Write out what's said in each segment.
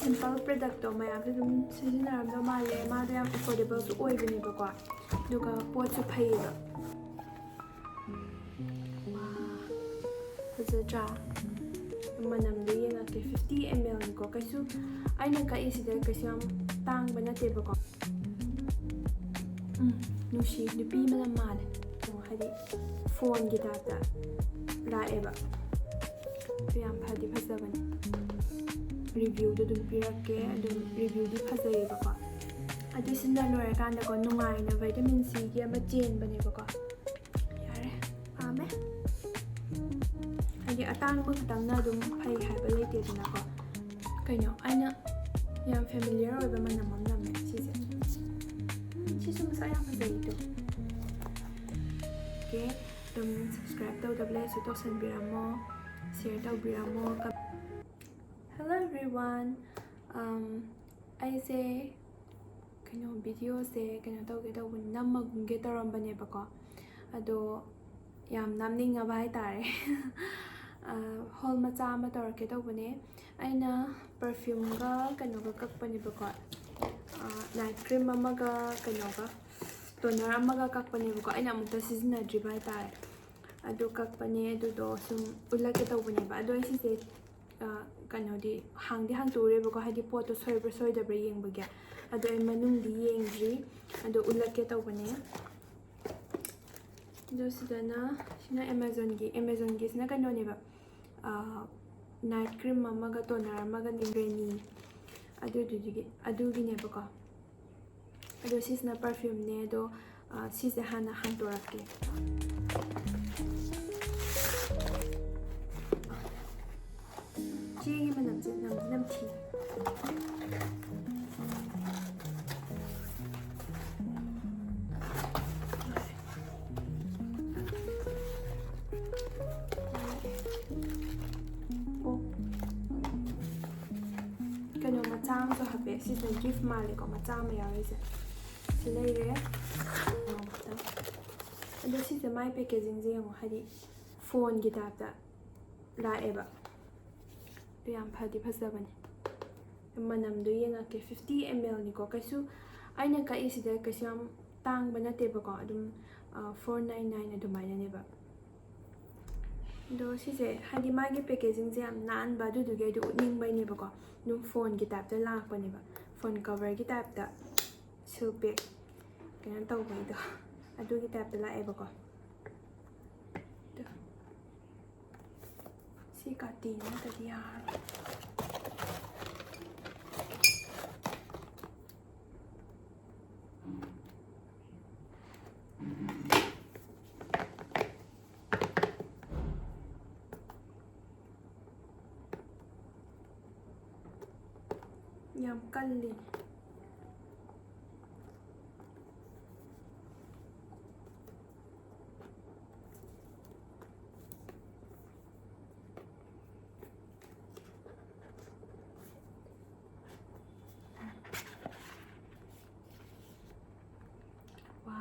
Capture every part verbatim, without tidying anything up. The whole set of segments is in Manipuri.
Simple productꯇꯣ ꯃꯌꯥꯝꯁꯨ ꯑꯗꯨꯝ ꯁꯤꯖꯤꯟꯅꯔꯝꯗꯧ ꯃꯥꯜꯂꯦ꯫ ꯃꯥꯗꯣ ꯌꯥꯝ affordableꯁꯨ ꯑꯣꯏꯕꯅꯦꯕꯀꯣ, ꯑꯗꯨꯒ ꯄꯣꯠꯁꯨ ꯐꯩꯌꯦꯕ꯫ ꯋꯥ, ꯐꯖꯗ꯭ꯔꯥ? ꯃꯅꯝꯗꯣ ꯌꯦꯡꯉꯛꯀꯦ꯫ Fifty ml ꯅꯤꯀꯣ꯫ ꯀꯩꯁꯨ, ꯑꯩꯅ ꯀꯛꯏꯁꯤꯗ ꯀꯩꯁꯨ ꯌꯥꯝ ꯇꯥꯡꯕ ꯅꯠꯇꯦꯕꯀꯣ꯫ ꯎꯝ, ꯅꯨꯡꯁꯤ, ꯅꯨꯄꯤ ꯃꯅꯝ ꯃꯥꯜꯂꯦ꯫ ꯀꯩꯅꯣ, ꯍꯥꯏꯗꯤ ꯐꯣꯟꯒꯤ ꯇꯥꯏꯞꯇ ꯂꯥꯛꯑꯦꯕ꯫ ꯑꯗꯨ ꯌꯥꯝ ꯐꯗꯤ ꯐꯖꯕꯅꯦ꯫ Reviewꯗꯣ ꯑꯗꯨꯝ ꯄꯤꯔꯛꯀꯦ꯫ ꯑꯗꯨꯝ reviewꯗꯤ ꯐꯖꯩꯌꯦꯕꯀꯣ꯫ ꯑꯗꯨ ꯁꯤꯖꯤꯟꯅ ꯂꯣꯏꯔꯀꯥꯟꯗꯀꯣ, ꯅꯨꯡꯉꯥꯏꯅ vitamin Cꯒꯤ ꯑꯃ ꯆꯦꯟꯕꯅꯦꯕꯀꯣ꯫ ꯌꯥꯔꯦ, ꯄꯥꯝꯃꯦ꯫ ꯍꯥꯏꯗꯤ ꯑꯇꯥꯡꯕ ꯈꯛꯇꯪꯅ ꯑꯗꯨꯝ ꯐꯩ ꯍꯥꯏꯕ ꯂꯩꯇꯦꯗꯅꯀꯣ꯫ ꯀꯩꯅꯣ, ꯑꯩꯅ ꯌꯥꯝ familiar ꯑꯣꯏꯕ ꯃꯅꯝ ꯑꯃ ꯅꯝꯃꯦ ꯁꯤꯁꯦ꯫ ꯎꯝ, ꯁꯤꯁꯨ ꯃꯁꯛ ꯌꯥꯝ ꯐꯖꯩ ꯑꯗꯣ꯫ Okay, ꯑꯗꯨꯝ subscribe ꯇꯧꯗꯕ ꯂꯩꯔꯁꯨ ꯇꯧꯁꯟꯕꯤꯔꯝꯃꯣ, share ꯇꯧꯕꯤꯔꯝꯃꯣ꯫ Hello everyone, um, ꯑꯩꯁꯦ ꯀꯩꯅꯣ, videoꯁꯦ ꯀꯩꯅꯣ ꯇꯧꯒꯦ ꯇꯧꯕꯅꯤ, ꯅꯝꯃꯒꯨꯝꯒꯦ ꯇꯧꯔꯝꯕꯅꯦꯕꯀꯣ꯫ ꯑꯗꯣ ꯌꯥꯝ ꯅꯝꯅꯤꯡꯉꯕ ꯍꯥꯏꯇꯥꯔꯦ꯫ ꯑ, haul ꯃꯆꯥ ꯑꯃ ꯇꯧꯔꯛꯀꯦ ꯇꯧꯕꯅꯦ꯫ ꯑꯩꯅ perfumeꯒ ꯀꯩꯅꯣꯒ ꯀꯛꯄꯅꯦꯕꯀꯣ꯫ ꯑ, night cream ꯑꯃꯒ ꯀꯩꯅꯣꯒ, toner ꯑꯃꯒ ꯀꯛꯄꯅꯦꯕꯀꯣ꯫ ꯑꯩꯅ ꯑꯃꯨꯛꯇ ꯁꯤꯖꯤꯟꯅꯗ꯭ꯔꯤꯕ ꯍꯥꯏꯇꯥꯔꯦ꯫ ꯑꯗꯨ ꯀꯛꯄꯅꯦ, ꯑꯗꯨꯗꯣ ꯁꯨꯝ ꯎꯠꯂꯛꯀꯦ ꯇꯧꯕꯅꯦꯕ꯫ ꯑꯗꯣ ꯑꯩ ꯁꯤꯁꯦ, ꯑ, ꯀꯩꯅꯣꯗꯤ ꯍꯥꯡꯗꯤ ꯍꯥꯡꯇꯣꯛꯎꯔꯦꯕꯀꯣ, ꯍꯥꯏꯗꯤ ꯄꯣꯠꯇꯣ ꯁꯣꯏꯕ꯭ꯔꯥ ꯁꯣꯏꯗꯕ꯭ꯔꯥ ꯌꯦꯡꯕꯒꯤ꯫ ꯑꯗꯣ ꯑꯩ ꯃꯅꯨꯡꯗꯤ ꯌꯦꯡꯗ꯭ꯔꯤ, ꯑꯗꯣ ꯎꯠꯂꯛꯀꯦ ꯇꯧꯕꯅꯦ꯫ ꯑꯗꯣ ꯁꯤꯗꯅ, ꯁꯤꯅ Amazonꯒꯤ, Amazonꯒꯤꯁꯤꯅ ꯀꯩꯅꯣꯅꯦꯕ, ꯑ, night cream ꯑꯃꯒ toner ꯑꯃꯒ ꯂꯤꯡꯒ꯭ꯔꯦꯅꯤ꯫ ꯑꯗꯨꯗꯨꯒꯤ, ꯑꯗꯨꯒꯤꯅꯦꯕꯀꯣ꯫ ꯑꯗꯣ ꯁꯤꯁꯤꯅ perfumeꯅꯦ꯫ ꯑꯗꯣ, ꯑ, ꯁꯤꯁꯦ ꯍꯥꯟꯅ ꯍꯥꯡꯗꯣꯔꯛꯀꯦ꯫ ꯆꯦꯒꯤ ꯃꯅꯝꯁꯦ ꯅꯝꯗꯤ ꯅꯝꯊꯤ꯫ ꯑꯣ꯫ ꯀꯩꯅꯣ ꯃꯆꯥ ꯑꯃꯁꯨ ꯍꯥꯞꯄꯦ꯫ ꯁꯤꯁꯤꯅ gift ꯃꯥꯜꯂꯦꯀꯣ, ꯃꯆꯥ ꯑꯃ ꯌꯥꯎꯔꯤꯁꯦ꯫ ꯁꯤ ꯂꯩꯔꯦ꯫ ꯑꯗꯣ ꯁꯤꯁꯦ ꯃꯥꯏ packagingꯁꯦ ꯌꯦꯡꯉꯣ, ꯍꯥꯏꯗꯤ phoneꯒꯤ typeꯇ ꯂꯥꯛꯑꯦꯕ꯫ ꯑꯗꯨ ꯌꯥꯝ ꯐꯗꯤ ꯐꯖꯕꯅꯦ꯫ ꯃꯅꯝꯗꯣ ꯌꯦꯡꯉꯛꯀꯦ꯫ ꯐꯤꯐꯇꯤ ꯑꯦꯝ ꯑꯦꯜꯅꯤꯀꯣ, ꯀꯩꯁꯨ ꯑꯩꯅ ꯀꯛꯏꯁꯤꯗ ꯀꯩꯁꯨ ꯌꯥꯝ ꯇꯥꯡꯕ ꯅꯠꯇꯦꯕꯀꯣ, ꯑꯗꯨꯝ ꯐꯣꯔ ꯅꯥꯏꯟ ꯅꯥꯏꯟ ꯑꯗꯨꯃꯥꯏꯅꯅꯦꯕ꯫ ꯑꯗꯣ ꯁꯤꯁꯦ ꯍꯥꯏꯗꯤ ꯃꯥꯒꯤ ꯄꯦꯀꯦꯖꯤꯡꯁꯦ ꯌꯥꯝ ꯅꯥꯟꯕ, ꯑꯗꯨꯗꯨꯒꯤ ꯑꯩꯗꯣ ꯎꯠꯅꯤꯡꯕꯩꯅꯦꯕꯀꯣ꯫ ꯑꯗꯨꯝ ꯐꯣꯟꯒꯤ ꯇꯥꯏꯞꯇ ꯂꯥꯛꯄꯅꯦꯕ, ꯐꯣꯟ ꯀꯚꯔꯒꯤ ꯇꯥꯏꯞꯇ ꯁꯤꯜ ꯄꯦꯛ ꯀꯩꯅꯣ ꯇꯧꯕꯩꯗꯣ, ꯑꯗꯨꯒꯤ ꯇꯥꯏꯞꯇ ꯂꯥꯛꯑꯦꯕꯀꯣ꯫ ꯑꯗꯣ ꯁꯤ ꯀꯥꯇꯤ ꯅꯠꯇꯗꯤ ꯌꯥꯔꯣꯏ꯫ ꯌꯥꯝ ꯀꯜꯂꯤ꯫ ꯋꯥ,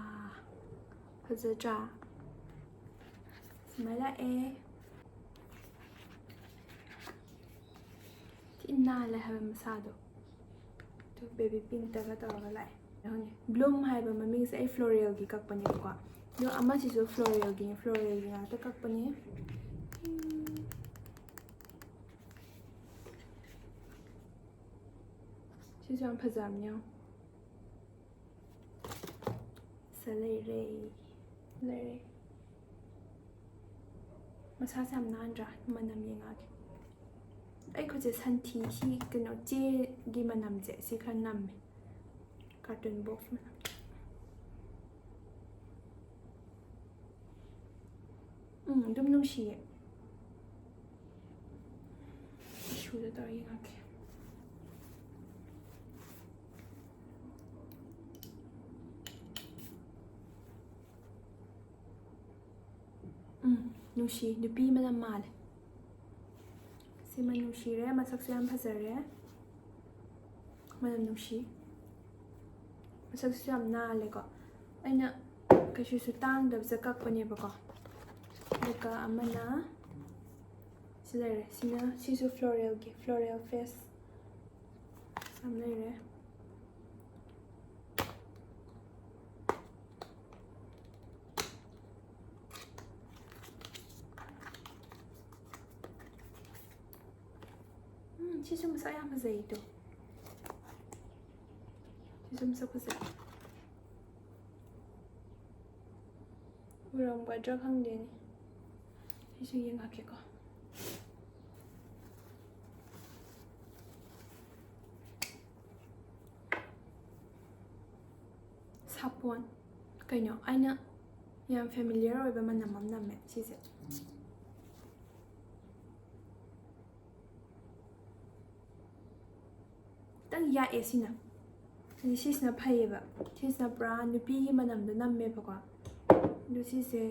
ꯐꯖꯗ꯭ꯔꯥ? ꯁꯨꯃꯥꯏꯅ ꯂꯥꯛꯑꯦ꯫ ꯊꯤ ꯅꯥꯜꯂꯦ ꯍꯥꯏꯕ ꯃꯁꯥꯗꯣ꯫ ꯑꯗꯨ ꯕꯦꯕꯤ ꯄꯤꯡꯛꯇꯒ ꯇꯧꯔꯒ ꯂꯥꯛꯑꯦ꯫ ꯕ꯭ꯂꯨꯝ ꯍꯥꯏꯕ ꯃꯃꯤꯡꯁꯦ ꯑꯩ ꯐ꯭ꯂꯣꯔꯦꯜꯒꯤ ꯀꯛꯄꯅꯦꯕꯀꯣ꯫ ꯑꯗꯣ ꯑꯃꯁꯤꯁꯨ ꯐ꯭ꯂꯣꯔꯦꯜꯒꯤꯅꯤ, ꯐ꯭ꯂꯣꯔꯦꯜꯒꯤ ꯉꯥꯛꯇ ꯀꯛꯄꯅꯦ꯫ ꯎꯝ꯫ ꯁꯤꯁꯨ ꯌꯥꯝ ꯐꯖꯕꯅꯦ, ꯌꯦꯡꯉꯣ꯫ ꯁꯤꯗ ꯂꯩꯔꯦ꯫ ꯂꯩꯔꯦ꯫ ꯃꯁꯥꯁꯦ ꯌꯥꯝ ꯅꯥꯟꯗ꯭ꯔꯥ? ꯃꯅꯝ ꯌꯦꯡꯉꯛꯑꯒꯦ꯫ ꯑꯩ ꯈꯨꯠꯁꯦ ꯁꯟꯊꯤ, ꯁꯤ ꯀꯩꯅꯣ, ꯆꯦꯒꯤ ꯃꯅꯝꯁꯦ ꯁꯤ ꯈꯔ ꯅꯝꯃꯦ꯫ ꯀꯥꯔꯇꯨꯟ ꯕꯣꯛꯁ ꯃꯅꯝ꯫ ꯎꯝ, ꯑꯗꯨꯝ ꯅꯨꯡꯁꯤꯌꯦ꯫ ꯇꯤꯁꯨꯗ ꯇꯧꯔ ꯌꯦꯡꯉꯛꯀꯦ꯫ ꯎꯝ, ꯅꯨꯡꯁꯤ, ꯅꯨꯄꯤ ꯃꯅꯝ ꯃꯥꯜꯂꯦ꯫ ꯁꯤꯃ ꯅꯨꯡꯁꯤꯔꯦ, ꯃꯁꯛꯁꯨ ꯌꯥꯝ ꯐꯖꯔꯦ꯫ ꯃꯅꯝ ꯅꯨꯡꯁꯤ꯫ ꯃꯁꯛꯁꯤꯁꯨ ꯌꯥꯝ ꯅꯥꯜꯂꯦꯀꯣ꯫ ꯑꯩꯅ ꯀꯩꯁꯨꯁꯨ ꯇꯥꯡꯗꯕꯁꯦ ꯀꯛꯄꯅꯦꯕꯀꯣ꯫ ꯑꯗꯨꯒ ꯑꯃꯅ ꯁꯤ ꯂꯩꯔꯦ꯫ ꯁꯤꯅ, ꯁꯤꯁꯨ ꯐ꯭ꯂꯣꯔꯦꯜꯒꯤ, ꯐ꯭ꯂꯣꯔꯦꯜ ꯐꯦꯁ꯫ ꯌꯥꯝ ꯂꯩꯔꯦ꯫ ꯎꯝ, ꯁꯤꯁꯨ ꯃꯁꯛ ꯌꯥꯝ ꯐꯖꯩꯗꯣ꯫ ꯁꯤꯁꯨ ꯃꯁꯛ ꯐꯖꯩ꯫ ꯎꯔꯝꯒꯗ꯭ꯔꯥ ꯈꯪꯗꯦꯅꯦ꯫ ꯑꯩꯁꯨ ꯌꯦꯡꯉꯛꯀꯦꯀꯣ꯫ ꯁꯥꯄꯣꯟ꯫ ꯀꯩꯅꯣ, ꯑꯩꯅ ꯌꯥꯝ familiar ꯑꯣꯏꯕ ꯃꯅꯝ ꯑꯃ ꯅꯝꯃꯦ ꯁꯤꯁꯦ꯫ ꯈꯤꯇꯪ ꯌꯥꯛꯑꯦ ꯁꯤꯅ꯫ ꯍꯥꯏꯗꯤ ꯁꯤꯁꯤꯅ ꯐꯩꯌꯦꯕ꯫ ꯁꯤꯁꯤꯅ ꯄꯨꯔꯥ ꯅꯨꯄꯤꯒꯤ ꯃꯅꯝꯗꯣ ꯅꯝꯃꯦꯕꯀꯣ꯫ ꯑꯗꯨ ꯁꯤꯁꯦ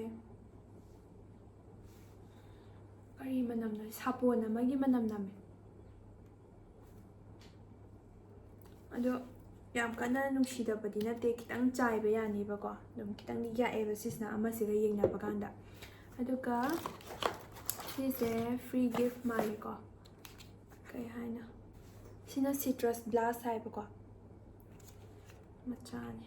ꯀꯔꯤ ꯃꯅꯝꯅꯣ? ꯁꯥꯄꯣꯟ ꯑꯃꯒꯤ ꯃꯅꯝ ꯅꯝꯃꯦ꯫ ꯑꯗꯣ ꯌꯥꯝ ꯀꯟꯅ ꯅꯨꯡꯁꯤꯗꯕꯗꯤ ꯅꯠꯇꯦ, ꯈꯤꯇꯪ ꯆꯥꯏꯕ ꯌꯥꯅꯤꯕꯀꯣ꯫ ꯑꯗꯨꯝ ꯈꯤꯇꯪꯗꯤ ꯌꯥꯛꯑꯦꯕ ꯁꯤꯁꯤꯅ ꯑꯃꯁꯤꯒ ꯌꯦꯡꯅꯕ ꯀꯥꯟꯗ꯫ ꯑꯗꯨꯒ ꯁꯤꯁꯦ free gift ꯃꯥꯜꯂꯦꯀꯣ꯫ ꯀꯩ ꯍꯥꯏꯅꯣ? ꯁꯤꯅ citrus blast ꯍꯥꯏꯕꯀꯣ꯫ ꯃꯆꯥꯅꯦ꯫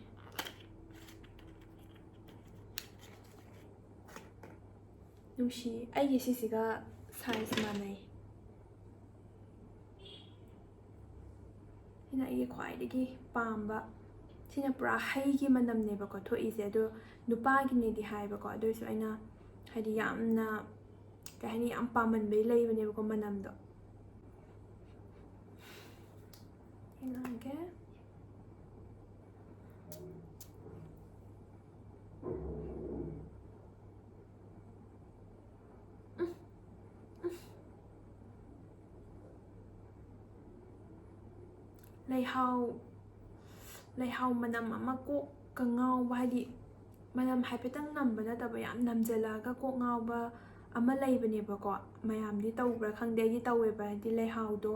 ꯅꯨꯡꯁꯤ, ꯑꯩꯒꯤ ꯁꯤꯁꯤꯒ size ꯃꯥꯟꯅꯩ꯫ ꯁꯤꯅ ꯑꯩꯒꯤ ꯈ꯭ꯋꯥꯏꯗꯒꯤ ꯄꯥꯝꯕ꯫ ꯁꯤꯅ ꯄꯨꯔꯥ ꯍꯩꯒꯤ ꯃꯅꯝꯅꯦꯕꯀꯣ ꯊꯣꯛꯏꯁꯦ꯫ ꯑꯗꯣ ꯅꯨꯄꯥꯒꯤꯅꯦꯗꯤ ꯍꯥꯏꯕꯀꯣ, ꯑꯗꯨ ꯑꯣꯏꯔꯁꯨ ꯑꯩꯅ ꯍꯥꯏꯗꯤ ꯌꯥꯝꯅ, ꯀꯩ ꯍꯥꯏꯅꯤ, ꯌꯥꯝ ꯄꯥꯝꯃꯟꯕꯩ ꯂꯩꯕꯅꯦꯕꯀꯣ ꯃꯅꯝꯗꯣ꯫ ꯌꯦꯡꯉꯛꯑꯒꯦ꯫ ꯂꯩꯍꯥꯎ, ꯂꯩꯍꯥꯎ ꯃꯅꯝ ꯑꯃ ꯀꯣꯛꯀ ꯉꯥꯎꯕ, ꯍꯥꯏꯗꯤ ꯃꯅꯝ ꯍꯥꯏꯐꯦꯠꯇꯪ ꯅꯝꯕ ꯅꯠꯇꯕ, ꯌꯥꯝ ꯅꯝꯖꯜꯂꯛꯑꯒ ꯀꯣꯛ ꯉꯥꯎꯕ ꯑꯃ ꯂꯩꯕꯅꯦꯕꯀꯣ꯫ ꯃꯌꯥꯝꯗꯤ ꯇꯧꯕ꯭ꯔꯥ ꯈꯪꯗꯦ, ꯑꯩꯗꯤ ꯇꯧꯋꯦꯕ꯫ ꯍꯥꯏꯗꯤ ꯂꯩꯍꯥꯎꯗꯣ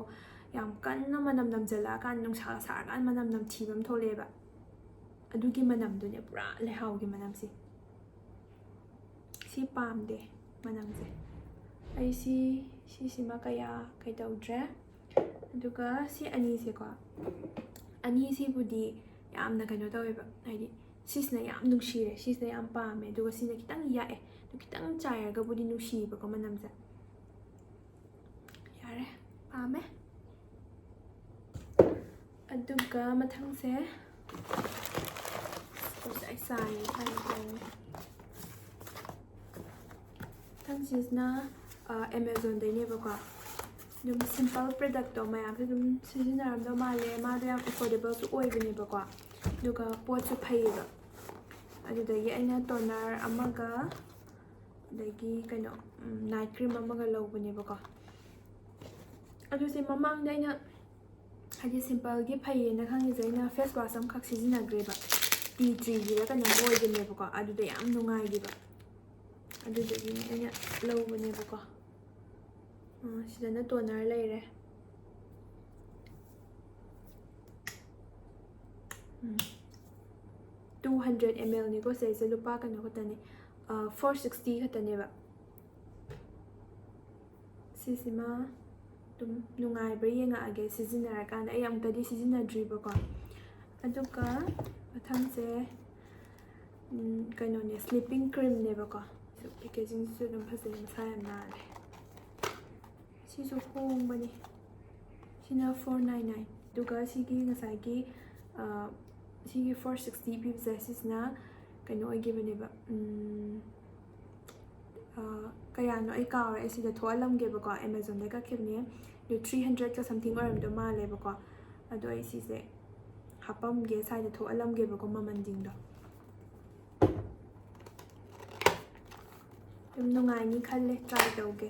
ꯌꯥꯝ ꯀꯟꯅ ꯃꯅꯝ ꯅꯝꯖꯜꯂꯛꯑꯀꯥꯟꯗ, ꯅꯨꯡꯁꯥ ꯁꯥꯔꯀꯥꯟꯗ ꯃꯅꯝ ꯅꯝꯊꯤꯕ ꯑꯃ ꯊꯣꯛꯂꯛꯑꯦꯕ꯫ ꯑꯗꯨꯒꯤ ꯃꯅꯝꯗꯨꯅꯦ, ꯄꯨꯔꯥ ꯂꯩꯍꯥꯎꯒꯤ ꯃꯅꯝꯁꯦ꯫ ꯁꯤ ꯄꯥꯝꯗꯦ ꯃꯅꯝꯁꯦ꯫ ꯑꯩ ꯁꯤ, ꯁꯤꯁꯤꯃ ꯀꯌꯥ ꯀꯩꯗꯧꯗ꯭ꯔꯦ꯫ ꯑꯗꯨꯒ ꯁꯤ ꯑꯅꯤꯁꯦꯀꯣ, ꯑꯅꯤꯁꯤꯕꯨꯗꯤ ꯌꯥꯝꯅ ꯀꯩꯅꯣ ꯇꯧꯋꯦꯕ, ꯍꯥꯏꯗꯤ ꯁꯤꯁꯤꯅ ꯌꯥꯝ ꯅꯨꯡꯁꯤꯔꯦ, ꯁꯤꯁꯤꯅ ꯌꯥꯝ ꯄꯥꯝꯃꯦ, ꯑꯗꯨꯒ ꯁꯤꯅ ꯈꯤꯇꯪ ꯌꯥꯛꯑꯦ꯫ ꯑꯗꯨ ꯈꯤꯇꯪ ꯆꯥꯏꯔꯒꯕꯨꯗꯤ ꯅꯨꯡꯁꯤꯕꯀꯣ ꯃꯅꯝꯁꯦ꯫ ꯌꯥꯔꯦ, ꯄꯥꯝꯃꯦ꯫ ꯑꯗꯨꯒ ꯃꯊꯪꯁꯦ, ꯑꯩ ꯆꯥꯏ ꯍꯥꯏꯕ ꯀꯥꯎꯔꯦ꯫ ꯃꯊꯪꯁꯤꯁꯤꯅ ꯑꯦꯃꯦꯖꯣꯟꯗꯩꯅꯦꯕꯀꯣ꯫ ꯑꯗꯨꯝ ꯁꯤꯝꯄꯜ ꯄ꯭ꯔꯗꯛꯇꯣ ꯃꯌꯥꯝꯁꯨ ꯑꯗꯨꯝ ꯁꯤꯖꯤꯟꯅꯔꯝꯗꯧ ꯃꯥꯜꯂꯦ꯫ ꯃꯥꯗꯣ ꯌꯥꯝ ꯑꯦꯐꯣꯔꯗꯦꯕꯜꯁꯨ ꯑꯣꯏꯕꯅꯦꯕꯀꯣ, ꯑꯗꯨꯒ ꯄꯣꯠꯁꯨ ꯐꯩꯌꯦꯕ꯫ ꯑꯗꯨꯗꯒꯤ ꯑꯩꯅ ꯇꯣꯅꯔ ꯑꯃꯒ, ꯑꯗꯒꯤ ꯀꯩꯅꯣ, ꯅꯥꯏꯠ ꯀ꯭ꯔꯤꯝ ꯑꯃꯒ ꯂꯧꯕꯅꯦꯕꯀꯣ꯫ ꯑꯗꯨꯁꯦ ꯃꯃꯥꯡꯗ ꯑꯩꯅ, ꯍꯥꯏꯗꯤ ꯁꯤꯝꯄꯜꯒꯤ ꯐꯩꯌꯦꯅ ꯈꯪꯉꯤꯁꯦ, ꯑꯩꯅ ꯐꯦꯁ ꯋꯥꯁ ꯑꯃꯈꯛ ꯁꯤꯖꯤꯟꯅꯈ꯭ꯔꯦꯕ, ꯇꯤ ꯇ꯭ꯔꯤꯒꯤꯔ ꯀꯩꯅꯣꯝ ꯑꯣꯏꯕꯅꯦꯕꯀꯣ, ꯑꯗꯨꯗ ꯌꯥꯝ ꯅꯨꯡꯉꯥꯏꯈꯤꯕ, ꯑꯗꯨꯗꯒꯤꯅꯦ ꯑꯩꯅ ꯂꯧꯕꯅꯦꯕꯀꯣ꯫ ꯑ, ꯁꯤꯗꯅ ꯇꯣꯅꯔ ꯂꯩꯔꯦ꯫ ꯎꯝ꯫ Two hundred ml ꯅꯤꯀꯣ ꯁꯤꯁꯦ, ꯂꯨꯄꯥ ꯀꯩꯅꯣ ꯈꯛꯇꯅꯦ, ꯐꯣꯔ ꯁꯤꯛꯁꯇꯤ ꯈꯛꯇꯅꯦꯕ꯫ ꯁꯤꯁꯤꯃ ꯑꯗꯨꯝ ꯅꯨꯡꯉꯥꯏꯕ꯭ꯔꯥ ꯌꯦꯡꯉꯛꯑꯒꯦ ꯁꯤꯖꯤꯟꯅꯔꯀꯥꯟꯗ꯫ ꯑꯩ ꯑꯃꯨꯛꯇꯗꯤ ꯁꯤꯖꯤꯟꯅꯗ꯭ꯔꯤꯕꯀꯣ꯫ ꯑꯗꯨꯒ ꯃꯊꯪꯁꯦ, ꯎꯝ, ꯀꯩꯅꯣꯅꯦ, ꯁ꯭ꯂꯤꯞꯄꯤꯡ ꯀ꯭ꯔꯤꯝꯅꯦꯕꯀꯣ꯫ ꯄꯦꯀꯦꯖꯤꯡꯁꯤꯁꯨ ꯑꯗꯨꯝ ꯐꯖꯩ, ꯃꯁꯥ ꯌꯥꯝ ꯅꯥꯜꯂꯦ꯫ ꯁꯤꯁꯨ ꯍꯣꯡꯕꯅꯤ꯫ ꯁꯤꯅ four nine nine꯫ ꯑꯗꯨꯒ ꯁꯤꯒꯤ ꯉꯁꯥꯏꯒꯤ, ꯑ, ꯁꯤꯒꯤ four sixty ꯄꯤꯕꯁꯦ, ꯁꯤꯁꯤꯅ ꯀꯩꯅꯣ ꯑꯣꯏꯈꯤꯕꯅꯦꯕ, ꯎꯝ, ꯑ, ꯀꯌꯥꯅꯣ ꯑꯩ ꯀꯥꯎꯔꯦ꯫ ꯑꯩ ꯁꯤꯗ ꯊꯣꯛꯍꯜꯂꯝꯒꯦꯕꯀꯣ, ꯑꯦꯃꯥꯖꯣꯟꯗꯒꯤ ꯀꯛꯈꯤꯕꯅꯦ꯫ ꯑꯗꯨ three hundred ꯀ something ꯑꯣꯏꯔꯝꯗꯧ ꯃꯥꯜꯂꯦꯕꯀꯣ꯫ ꯑꯗꯣ ꯑꯩ ꯁꯤꯁꯦ ꯍꯥꯞꯄꯝꯒꯦ, ꯁ꯭ꯋꯥꯏꯗ ꯊꯣꯛꯍꯜꯂꯝꯒꯦꯕꯀꯣ ꯃꯃꯜꯁꯤꯡꯗꯣ꯫ ꯑꯗꯨꯝ ꯅꯨꯡꯉꯥꯏꯅꯤ ꯈꯜꯂꯦ, ꯇ꯭ꯔꯥꯏ ꯇꯧꯒꯦ꯫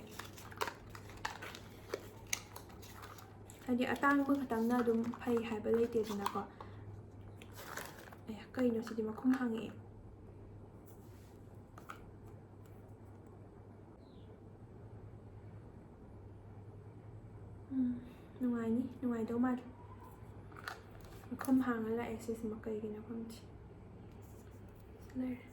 ꯍꯥꯏꯗꯤ ꯑꯇꯥꯡꯕ ꯈꯛꯇꯪꯅ ꯑꯗꯨꯝ ꯐꯩ ꯍꯥꯏꯕ ꯂꯩꯇꯦꯗꯅꯀꯣ꯫ ꯑꯦ, ꯀꯩꯅꯣ ꯁꯤꯗꯤ ꯃꯈꯨꯝ ꯍꯥꯡꯉꯛꯑꯦ꯫ ꯎꯝ, ꯅꯨꯡꯉꯥꯏꯅꯤ, ꯅꯨꯡꯉꯥꯏꯗꯧ ꯃꯥꯜꯂꯦ꯫ ꯃꯈꯨꯝ ꯍꯥꯡꯉ ꯂꯥꯛꯑꯦ ꯁꯤꯁꯤꯃ, ꯀꯩꯒꯤꯅꯣ ꯈꯪꯗꯦ꯫ ꯂꯩꯔꯦ꯫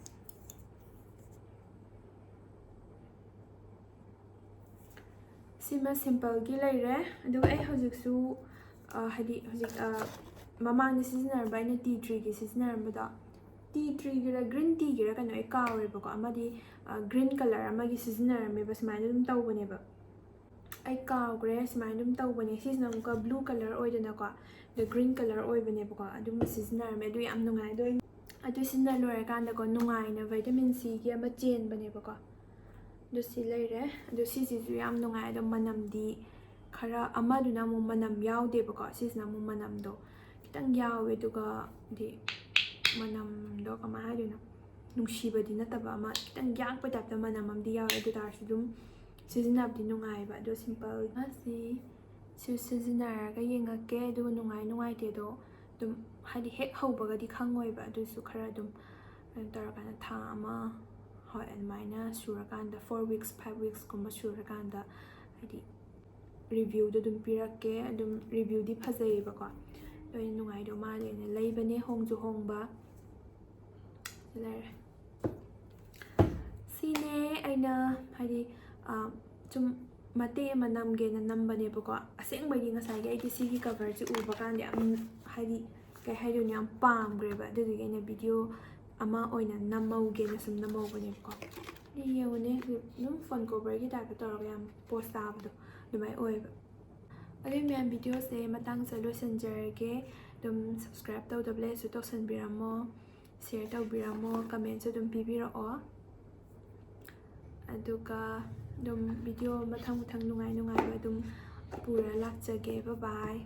ꯁꯤꯃ ꯁꯤꯝꯄꯜꯒꯤ ꯂꯩꯔꯦ꯫ ꯑꯗꯨꯒ ꯑꯩ ꯍꯧꯖꯤꯛꯁꯨ, ꯑ, ꯍꯥꯏꯗꯤ ꯍꯧꯖꯤꯛ, ꯑ, ꯃꯃꯥꯡꯗ ꯁꯤꯖꯤꯟꯅꯔꯝꯕ ꯑꯩꯅ ꯇꯤ ꯇ꯭ꯔꯤꯒꯤ ꯁꯤꯖꯤꯟꯅꯔꯝꯕꯗꯣ, ꯇꯤ ꯇ꯭ꯔꯤꯒꯤꯔ ꯒ꯭ꯔꯤꯟ ꯇꯤꯒꯤꯔ ꯀꯩꯅꯣ ꯑꯩ ꯀꯥꯎꯔꯦꯕꯀꯣ, ꯑꯃꯗꯤ, ꯑ, ꯒ꯭ꯔꯤꯟ ꯀꯂꯔ ꯑꯃꯒꯤ ꯁꯤꯖꯤꯟꯅꯔꯝꯃꯦꯕ, ꯁꯨꯃꯥꯏꯅ ꯑꯗꯨꯝ ꯇꯧꯕꯅꯦꯕ꯫ ꯑꯩ ꯀꯥꯎꯈ꯭ꯔꯦ, ꯁꯨꯃꯥꯏꯅ ꯑꯗꯨꯝ ꯇꯧꯕꯅꯦ꯫ ꯁꯤꯁꯤꯅ ꯑꯃꯨꯛꯀ ꯕ꯭ꯂꯨ ꯀꯂꯔ ꯑꯣꯏꯗꯅꯀꯣ, ꯑꯗ ꯒ꯭ꯔꯤꯟ ꯀꯂꯔ ꯑꯣꯏꯕꯅꯦꯕꯀꯣ, ꯑꯗꯨꯝꯕ ꯁꯤꯖꯤꯟꯅꯔꯝꯃꯦ꯫ ꯑꯗꯨ ꯌꯥꯝ ꯅꯨꯡꯉꯥꯏ꯫ ꯑꯗꯣ ꯑꯩ ꯑꯗꯨ ꯁꯤꯖꯤꯟꯅ ꯂꯣꯏꯔꯀꯥꯟꯗꯀꯣ, ꯅꯨꯡꯉꯥꯏꯅ ꯚꯤꯇꯥꯃꯤꯟ ꯁꯤꯒꯤ ꯑꯃ ꯆꯦꯟꯕꯅꯦꯕꯀꯣ, ꯑꯗꯨ ꯁꯤ ꯂꯩꯔꯦ꯫ ꯑꯗꯣ ꯁꯤꯁꯤꯁꯨ ꯌꯥꯝ ꯅꯨꯡꯉꯥꯏ꯫ ꯑꯗꯣ ꯃꯅꯝꯗꯤ ꯈꯔ, ꯑꯃꯗꯨꯅ ꯑꯃꯨꯛ ꯃꯅꯝ ꯌꯥꯎꯗꯦꯕꯀꯣ, ꯁꯤꯁꯤꯅ ꯑꯃꯨꯛ ꯃꯅꯝꯗꯣ ꯈꯤꯇꯪ ꯌꯥꯎꯋꯦ꯫ ꯑꯗꯨꯒ ꯗꯤ ꯃꯅꯝꯗꯣ ꯀꯃꯥꯏꯅ ꯍꯥꯏꯗꯣꯏꯅꯣ, ꯅꯨꯡꯁꯤꯕꯗꯤ ꯅꯠꯇꯕ, ꯑꯃ ꯈꯤꯇꯪ ꯌꯥꯛꯄ ꯇꯥꯏꯞꯇ ꯃꯅꯝ ꯑꯃꯗꯤ ꯌꯥꯎꯋꯦ꯫ ꯑꯗꯨ ꯇꯥꯔꯁꯨ ꯑꯗꯨꯝ ꯁꯤꯖꯤꯟꯅꯕꯗꯤ ꯅꯨꯡꯉꯥꯏꯕ꯫ ꯑꯗꯣ ꯁꯤꯝꯄꯜ ꯑꯁꯤ ꯁꯤ ꯁꯤꯖꯤꯟꯅꯔꯒ ꯌꯦꯡꯉꯛꯀꯦ, ꯑꯗꯨꯒ ꯅꯨꯡꯉꯥꯏ ꯅꯨꯡꯉꯥꯏꯇꯦꯗꯣ ꯑꯗꯨꯝ, ꯍꯥꯏꯗꯤ ꯍꯦꯛ ꯍꯧꯕꯒꯗꯤ ꯈꯪꯉꯣꯏꯕ, ꯑꯗꯨꯁꯨ ꯈꯔ ꯑꯗꯨꯝ ꯀꯩꯅꯣ ꯇꯧꯔꯀꯥꯟꯗ, ꯊꯥ ꯑꯃ, ꯍꯣꯏ, ꯑꯗꯨꯃꯥꯏꯅ ꯁꯨꯔꯀꯥꯟꯗ, ꯐꯣꯔ ꯋꯤꯛꯁ, ꯐꯥꯏꯚ ꯋꯤꯛꯁꯀꯨꯝꯕ ꯁꯨꯔꯀꯥꯟꯗ, ꯍꯥꯏꯗꯤ ꯔꯤꯚ꯭ꯌꯨꯗꯣ ꯑꯗꯨꯝ ꯄꯤꯔꯛꯀꯦ꯫ ꯑꯗꯨꯝ ꯔꯤꯚ꯭ꯌꯨꯗꯤ ꯐꯖꯩꯌꯦꯕꯀꯣ, ꯑꯗꯣ ꯑꯩꯅ ꯅꯨꯡꯉꯥꯏꯗꯧ ꯃꯥꯜꯂꯦꯅ ꯂꯩꯕꯅꯦ, ꯍꯣꯡꯁꯨ ꯍꯣꯡꯕ꯫ ꯁꯤ ꯂꯩꯔꯦ꯫ ꯁꯤꯅꯦ ꯑꯩꯅ, ꯍꯥꯏꯗꯤ, ꯑ, ꯁꯨꯝ ꯃꯇꯦꯛ ꯑꯃ ꯅꯝꯒꯦꯅ ꯅꯝꯕꯅꯦꯕꯀꯣ꯫ ꯑꯁꯦꯡꯕꯩꯗꯤ ꯉꯁꯥꯏꯒꯤ ꯑꯩꯒꯤ ꯁꯤꯒꯤ ꯀꯚꯔꯁꯦ ꯎꯕ ꯀꯥꯟꯗ ꯌꯥꯝ, ꯍꯥꯏꯗꯤ, ꯀꯩ ꯍꯥꯏꯗꯣꯏꯅꯣ, ꯌꯥꯝ ꯄꯥꯝꯈ꯭ꯔꯦꯕ꯫ ꯑꯗꯨꯗꯨꯒꯤ ꯑꯩꯅ ꯚꯤꯗꯤꯑꯣ ꯑꯃ ꯑꯣꯏꯅ ꯅꯝꯍꯧꯒꯦꯅ ꯁꯨꯝ ꯅꯝꯍꯧꯕꯅꯦꯕꯀꯣ꯫ ꯑꯗꯨ ꯌꯦꯡꯉꯨꯅꯦ, ꯑꯗꯨꯝ ꯐꯣꯟ ꯀꯣꯚꯔꯒꯤ ꯇꯥꯏꯞꯇ ꯇꯧꯔꯒ ꯌꯥꯝ ꯄꯣꯁ ꯇꯥꯕꯗꯣ ꯑꯗꯨꯃꯥꯏꯅ ꯑꯣꯏꯌꯦꯕ꯫ ꯑꯗꯨꯏ ꯃꯌꯥꯝ, ꯚꯤꯗꯤꯑꯣꯁꯦ ꯃꯇꯥꯡꯁꯤꯗ ꯂꯣꯏꯁꯤꯟꯖꯔꯒꯦ꯫ ꯑꯗꯨꯝ ꯁꯕꯁꯀ꯭ꯔꯥꯏꯕ ꯇꯧꯗꯕ ꯂꯩꯔꯁꯨ ꯇꯧꯁꯟꯕꯤꯔꯝꯃꯣ, ꯁꯤꯌꯔ ꯇꯧꯕꯤꯔꯝꯃꯣ, ꯀꯃꯦꯟꯁꯨ ꯑꯗꯨꯝ ꯄꯤꯕꯤꯔꯛꯑꯣ꯫ ꯑꯗꯨꯒ ꯑꯗꯨꯝ ꯚꯤꯗꯤꯑꯣ ꯃꯊꯪ ꯃꯊꯪ ꯅꯨꯡꯉꯥꯏ ꯅꯨꯡꯉꯥꯏꯕ ꯑꯗꯨꯝ ꯄꯨꯔ ꯂꯥꯛꯆꯒꯦ꯫ ꯕꯥꯏ ꯕꯥꯏ꯫